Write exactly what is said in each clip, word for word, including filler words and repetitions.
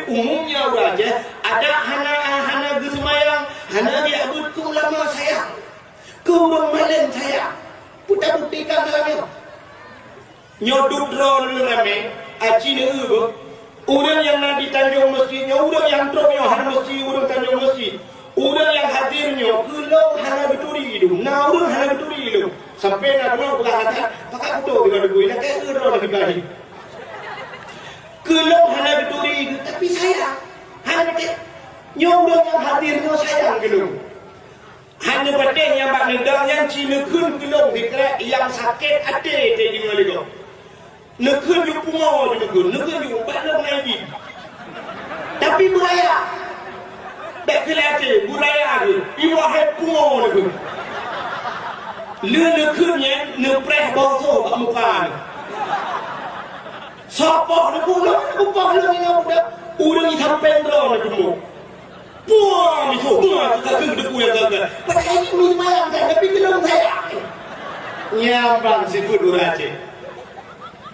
Umumnya ureuëng Aceh, adak hana, hana geuseumayang, hana geujak beuet keu ulama sayang, keu ureuëng malém sayang. Peue tabuktikan dalam nyoe? Nyoe duek droeneuh ramé, aci neueu beuh. Ureuëng nyang na di Tanjong Meuseujid nyoe, ureuëng nyang trok nyoe hana meusti ureuëng Tanjong Meuseujid. Ureuëng nyang hadir nyoe, keu lôn hana geuturi idong. Na ureuëng hana geuturi idong. Sampai na droe peugah lagée, "Pakak kuto deungon gui, lakée eu droe lagée bahi." Keu lôn hana geuturi, tapi sayang. Hana teuh. Nyoe ureuëng nyang hadir nyoe sayang keu lôn. Hana patéh nyang bak neudong nyan ci neukheun keu lôn sikrek nyang sakét até teuh deungoe lé gob. Neukheun ju pungo ju neukheun, neukheun ju bak lôn na ibi. Tapi beuraya. Bék keu lé até, beuraya geuh. Iwa hai pungo neukheun. Lheueh neukheun nyan neupreh boh soe bak muka neuh. Soe poh neukheun lôn, neupoh lôn inong budak. Ureuëng jisampéng droe neuteumé. Puang, itu, puang, itu kaki debu yang gagal. Padahal ini malam kan, tapi belum saya. Nyambang sifeuet ureuëng Aceh.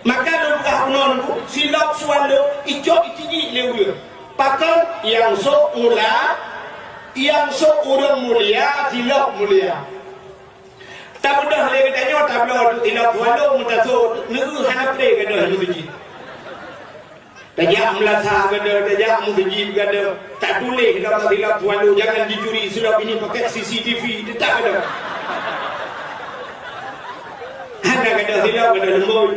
Maka lôn peugah bunoe nunggu, silop suan lôn, icok iciji lé ureuëng. Pakon, nyang sok mula, nyang sok ureuëng mulia, silop mulia. Tabeudôh lé geutanyoe, tabloe tu silop suan lôn, meutasok, neu hana pré gadoh lé geutanyoe. Tajak meulasah gadoh, tajak meuseujid gadoh, tatuléh lam silop walu, jangan dicuri silop ini pakai C C T V, teutap gadoh. Hana gadoh silop, gadoh leumbôi.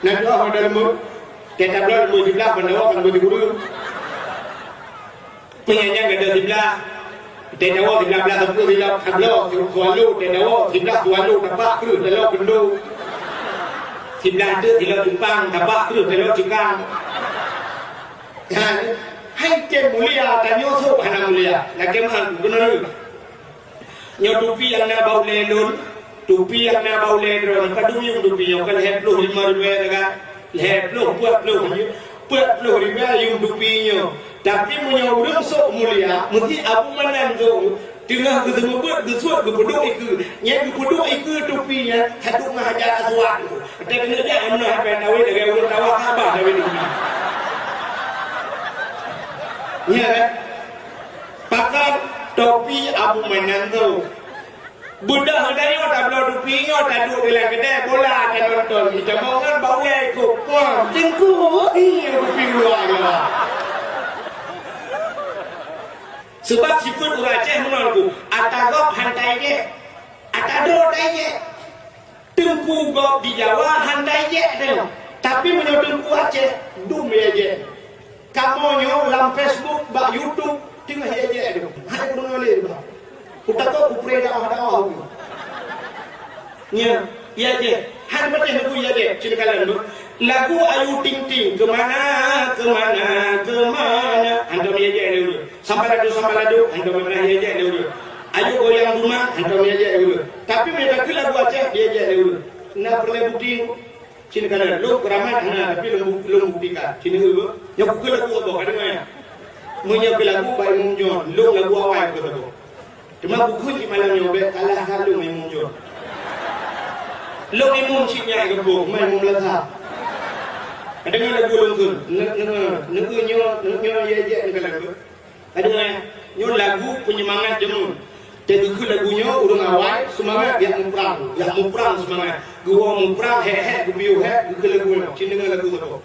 Na doh gadoh leumbôi. Teutab lom leumbôi siblah, ban dawa leumbôi sikureueng. Meunyan nyan gadoh siblah, teudawa siblah blah sapeue silop, tabloe silop sualo, teudawa siblah sualo, tabak kreueh taloe keundo. Siblah teuk silop cupang, tabak kreueh taloe cikang. Hai, hai tem mulia, tanyoe sôk hana mulia. Lakée meu'ah keunoe. Nyoe tupi nyang na bak ulée lôn, tupi nyang na bak ulée droeneuh, padum yuem tupi nyoe, ka lhée ploh limong ribée taga, lhée ploh, peuet ploh, peuet ploh ribée yuem tupi nyoe. Tapi meunyoe ureuëng sôk mulia, meusti Abu Manan sôk, teungoh geuseumeubeuet, geusuet, geupeuduek ikeue. Nyan geupeuduek ikeue tupi nyan, ka duek ngon Hajar Aswad. Watée keuneuk jak, meunoe haba tawét, lagée ureuëng tawa Ka'bah tawét tupi. Nyan kan? Pakon topi Abu Manan sôk. Beudôh geutanyoe tabloe tupi nyoe, taduek di lam keudée bola, tanonton. Ita mongon bak ulée ikôt, puang, teungku, ih, tupi luwa nyoe. Seubab sifeuet ureuëng Aceh meunan ku, ata gob han taijék, ata droe taijék. Teungku gob di Jawa han taijék teuh. Tapi meunyoe teungku Aceh, dum taijék. Kamoe nyoe lam Facebook, bak YouTube, teungoh ijék-jék lé. Hai ureuëng alim, bah. Kutakot kupreh dakwah-dakwah. Nyan, ijék-jék. Hai patéh lagu ijék-jék, cit kalon tu. Lagu Ayu Ting Ting, kemana, kemana, kemana. Hantom ijék-jék lé ureuëng. Sambalado, sambalado, hantom pernah ijék-jék lé ureuëng. Ayo goyang rumah, hantom ijék-jék lé ureuëng. Tapi meunyoe ka keu lagu Aceh, ijék-jék lé ureuëng. Na peureulée bukti. Cit kana lôn keuramat hana, tapi lôn bu-, lôn buktikan. Cit nyoe, nyoe keu lagu Allah, ka deungoe. Meunyoe keu lagu bak Imum John, lôn lagu awai keu lagu. Teuma bukon cit malam nyoe bék kalah ka lôn Imum John. Lôn Imum cit nyan geupok, mai Imum Lazhar. Ka deungoe lagu lôn kheun, ne-, ne-, ne-, nyoe, nyoe, nyoe, ye, ye, ne ka lagu. Aduh, eh, nyoe lagu peunyemangat jameun. Teugeukheun lagu nyoe ureuëng awai, seumangat jak muprang, jak muprang seumangat. Geuwoe muprang, hék-hék, geupiôh hék, geukheun lagu nyoe. Cit deungoe lagu nyoe.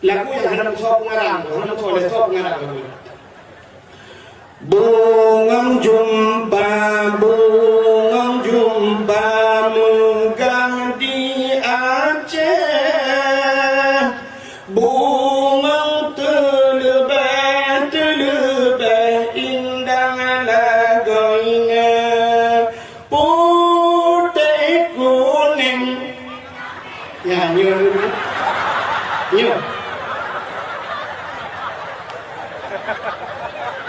Lagu nyang hana meusoe peungarang, hana meusoe lé soe peungarang lagu nyoe. Bungong jumpa, bungong jumpa meugah di Aceh. Bungong teuleubeh, teuleubeh indah lagoina putéh kunéng. Ya, nyoe. Nyoe.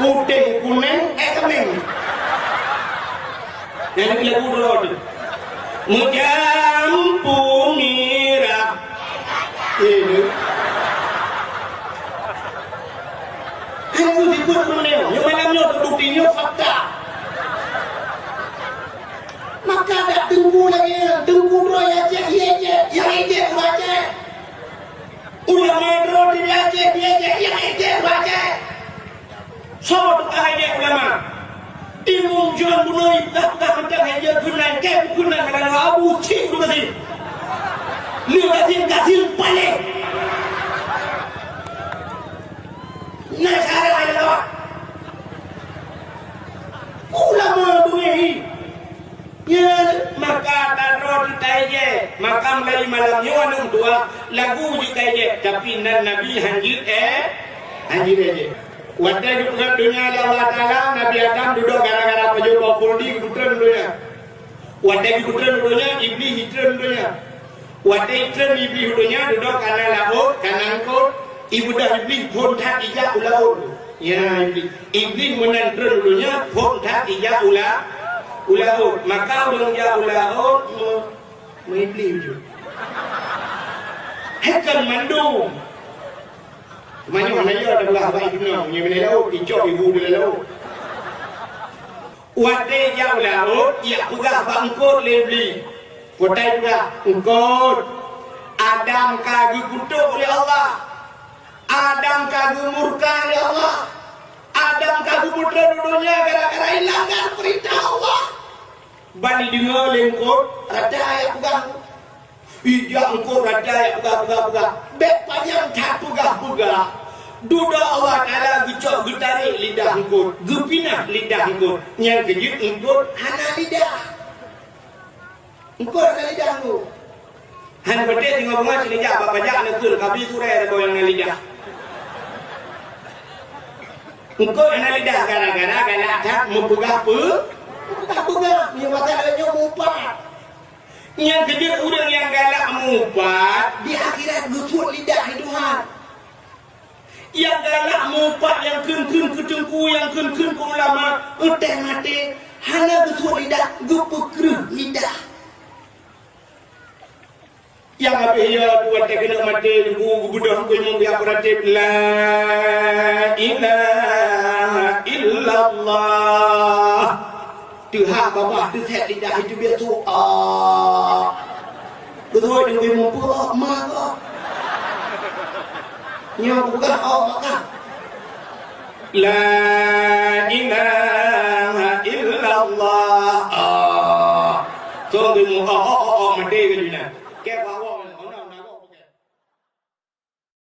Putéh kunéng, eh, kunéng. Nyan lagu droe teuh. Meujampu mirah. Eh, tu. Kan tu sifeuet ureuëng nyoe. Nyoe malam nyoe teubukti nyoe fakta. Maka dak teungku lagée nyan, teungku droe ya cék, ya cék, ya cék, ya cék. Ulama droe di Aceh, di Aceh, nyang ék Bunoe dah, dah mantong hai jeuet keunan, keu keunan meulalu abu cit tu kasi. Lheueh kasi, kasi paléh. Nah, cara hai lewat. Ulama beungéh. Ya, maka tadron taijé, maka mulai malam nyoe aneuk dua lagu jeuet taijé, tapi nan Nabi hanjeuet, eh, hanjeuet taijé. Watée geupeugét donya lé Allah Taala, Nabi Adam dudoe gara-gara pajoh boh khuldi geupeutrön donya. Watée geupeutrön donya, Iblih jitreun donya. Watée jitreun Iblih donya, dudoe kana laôt, kana eungkôt, ibeudôh Iblih phon that ijak u laôt. Ya, Iblih. Iblih meunan treun donya, phon that ijak u la-, u laôt. Maka ureuëng jak u laôt, me-, meuiblih ju. Hai kon mandum. Meunyoe hana yo teulah bak idunoe, meunyoe bak laôt, icok ibu di laôt. Watée jak u laôt, jak peugah bak eungkôt lé Iblih. Watée peugah, "Eungkôt, Adam ka geukutok lé Allah. Adam ka geumurka lé Allah. Adam ka geupeutrön u donya gara-gara ilanggar peurintah Allah." Ban ideungoe lé eungkôt, rata jak peugah. Ijak eungkôt rata jak peugah-peugah-peugah. Bék panyang that peugah-peugah. Dudoe Allah Taala geucok geutarek lidah eungkôt, geupinah lidah eungkôt. Nyang keujeuet eungkôt hana lidah. Eungkôt hana lidah eungkôt. Hana beutôi singoh beungoh sinijak bak pajak neukheun kabi surée saboh nyang na lidah. Eungkôt hana lidah gara-gara galak that meupeugah peu-, meupeugah-peugah. Meunyoe masa lagée nyoe meuupat. Nyang keujeuet ureuëng nyang galak meuupat di akhirat geusuet lidah lé Tuhan. Nyang galak meuupat nyang kheun-kheun keu teungku, nyang kheun-kheun keu ulama, euteh maté hana geusuet lidah, geupeukreueh lidah. Nyang habéh ya, watée keuneuk maté, teungku geubeudôh keu imum geujak peuratéb, "La ilaha illallah." Teuhah babah teuset lidah itu biasa. Ah. Beutôi deungon muphom, oh, ma, oh. Nyoe bukan, oh, maka. La ilaha illallah. Ah. So, oh, oh, oh, oh, mati ke dunia.